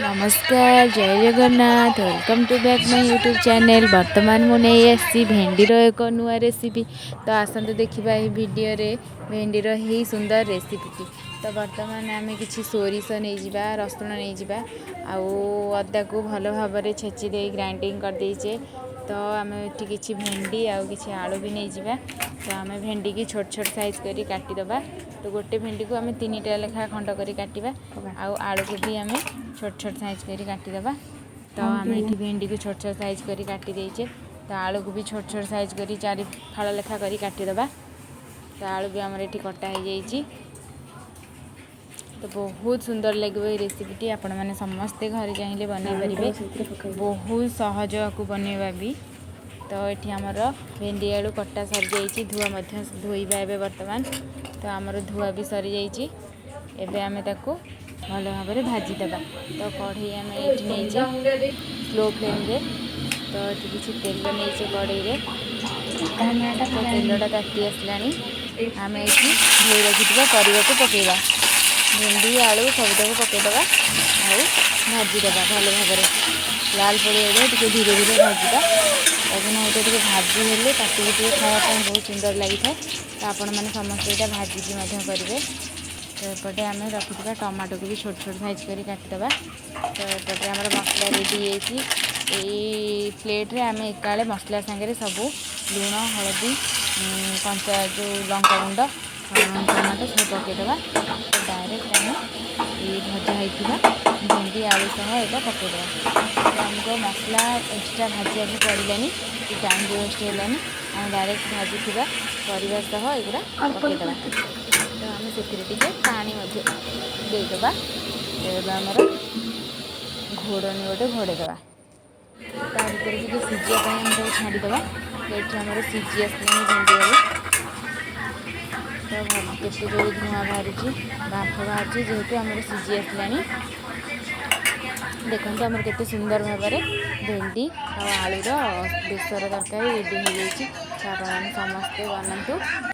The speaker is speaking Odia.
ନମସ୍କାର, ଜୟ Jagannath. Welcome to back my YouTube channel. ବର୍ତ୍ତମାନ ମୁଁ ନେଇ ଆସିଛି ଭେଣ୍ଡିର ଏକ ନୂଆ ରେସିପି। ତ ଆସନ୍ତୁ ଦେଖିବା ଏହି ଭିଡ଼ିଓରେ ଭେଣ୍ଡିର ଏହି ସୁନ୍ଦର ରେସିପିଟି। ତ ବର୍ତ୍ତମାନ ଆମେ କିଛି ସୋରିଷ ନେଇଯିବା, ରସୁଣ ନେଇଯିବା ଆଉ ଅଦାକୁ ଭଲ ଭାବରେ ଛେଚି ଦେଇ ଗ୍ରାଇଣ୍ଡିଙ୍ଗ କରିଦେଇଛେ। ତ ଆମେ ଏଠି କିଛି ଭେଣ୍ଡି ଆଉ କିଛି ଆଳୁ ବି ନେଇଯିବା। ତ ଆମେ ଭେଣ୍ଡିକି ଛୋଟ ଛୋଟ ସାଇଜ୍ କରି କାଟିଦେବା। ତ ଗୋଟେ ଭେଣ୍ଡିକୁ ଆମେ ତିନିଟା ଲେଖା ଖଣ୍ଡ କରି କାଟିବା ଆଉ ଆଳୁକୁ ବି ଆମେ ଛୋଟ ଛୋଟ ସାଇଜ୍ କରି କାଟିଦେବା। ତ ଆମେ ଏଠି ଭେଣ୍ଡିକୁ ଛୋଟ ଛୋଟ ସାଇଜ୍ କରି କାଟି ଦେଇଛେ। ତ ଆଳୁକୁ ବି ଛୋଟ ଛୋଟ ସାଇଜ୍ କରି ଚାରି ଫାଳ ଲେଖା କରି କାଟିଦେବା। ତ ଆଳୁ ବି ଆମର ଏଠି କଟା ହେଇଯାଇଛି। ତ ବହୁତ ସୁନ୍ଦର ଲାଗିବ ଏଇ ରେସିପିଟି। ଆପଣମାନେ ସମସ୍ତେ ଘରେ ଚାହିଁଲେ ବନେଇ ପାରିବେ। ସେଥିରେ ପକାଇବି। ବହୁତ ସହଜ ଆକୁ ବନେଇବା ବି। ତ ଏଠି ଆମର ଭେଣ୍ଡି ଆଳୁ କଟା ସରିଯାଇଛି। ଧୁଆ ମଧ୍ୟ ଧୋଇବା ଏବେ ବର୍ତ୍ତମାନ। ତ ଆମର ଧୁଆ ବି ସରିଯାଇଛି। ଏବେ ଆମେ ତାକୁ ଭଲ ଭାବରେ ଭାଜିଦେବା। ତ କଢ଼େଇ ଆମେ ଏଇଠି ନେଇଛେ ସ୍ଲୋ ଫ୍ଲେମ୍ରେ। ତ ଏଠି କିଛି ତେଲ ନେଇଛେ କଢ଼େଇରେ। ତ ତେଲଟା ତାତି ଆସିଲାଣି। ଆମେ ଏଇଠି ଧୋଇ ରଖିଥିବା ପରିବାକୁ ପକାଇବା। ଭେଣ୍ଡି, ଆଳୁ ସବୁତକ ପକାଇଦେବା ଆଉ ଭାଜିଦେବା ଭଲ ଭାବରେ। ଲାଲ ପଡ଼ିବା ଟିକେ ଧୀରେ ଧୀରେ ଭାଜିବା, କାହିଁକିନା ଏଇଟା ଟିକେ ଭାଜି ହେଲେ ପାଟିକି ଟିକେ ଖାଇବା ପାଇଁ ବହୁତ ସୁନ୍ଦର ଲାଗିଥାଏ। ତ ଆପଣମାନେ ସମସ୍ତେ ଏଇଟା ଭାଜିକି ମଧ୍ୟ କରିବେ। ତ ଏପଟେ ଆମେ ରଖିଥିବା ଟମାଟୋକୁ ବି ଛୋଟ ଛୋଟ ସାଇଜ୍ କରି କାଟିଦେବା। ତ ଏପଟେ ଆମର ମସଲା ରେଡ଼ି ହେଇଯାଇଛି। ଏଇ ପ୍ଲେଟ୍ରେ ଆମେ ଏକାଳେ ମସଲା ସାଙ୍ଗରେ ସବୁ ଲୁଣ, ହଳଦୀ, କଞ୍ଚା ଯେଉଁ ଲଙ୍କା ଗୁଣ୍ଡ, ଟମାଟୋ ସବୁ ପକାଇଦେବା। ତ ଡାଇରେକ୍ଟ ଆମେ ଏଇ ଭଜା ହେଇଥିବା ଭେଣ୍ଡି ଆଳୁ ସହ ଏଇଟା ପକାଇଦେବା। ତ ଆମକୁ ଆଉ ମସଲା ଏକ୍ସଟ୍ରା ଭାଜିବାକୁ ପଡ଼ିଲାନି କି ଟାଇମ୍ ବି ୱେଷ୍ଟ ହେଲାନି। ଆମେ ଡାଇରେକ୍ଟ ଭାଜିଥିବା ପରିବା ସହ ଏଗୁଡ଼ା ପକାଇଦେବା। ତ ଆମେ ସେଥିରେ ଟିକେ ପାଣି ମଧ୍ୟ ଦେଇଦେବା। ଏବେ ଆମର ଘୋଡ଼ଣୀ ଗୋଟେ ଘୋଡ଼େଇ ଦେବା। ତା ଭିତରେ ଟିକେ ସିଝିବା ପାଇଁ ଆମେ ତାକୁ ଛାଡ଼ିଦେବା। ତ ଏଠି ଆମର ସିଝି ଆସିଲାଣି ଭେଣ୍ଡି ଆଳୁ। ତ ଭଲ କେତେ ଜୋରେ ଧୂଆଁ ବାହାରୁଛି, ବାମ୍ଫ ବାହାରୁଛି, ଯେହେତୁ ଆମର ସିଝି ଆସିଲାଣି। ଦେଖନ୍ତୁ, ଆମର କେତେ ସୁନ୍ଦର ଭାବରେ ଭେଣ୍ଡି ଆଉ ଆଳୁର ବେସର ତରକାରୀ ରେଡ଼ି ହେଇଯାଇଛି। ତ ଆପଣମାନେ ସମସ୍ତେ ବନାନ୍ତୁ।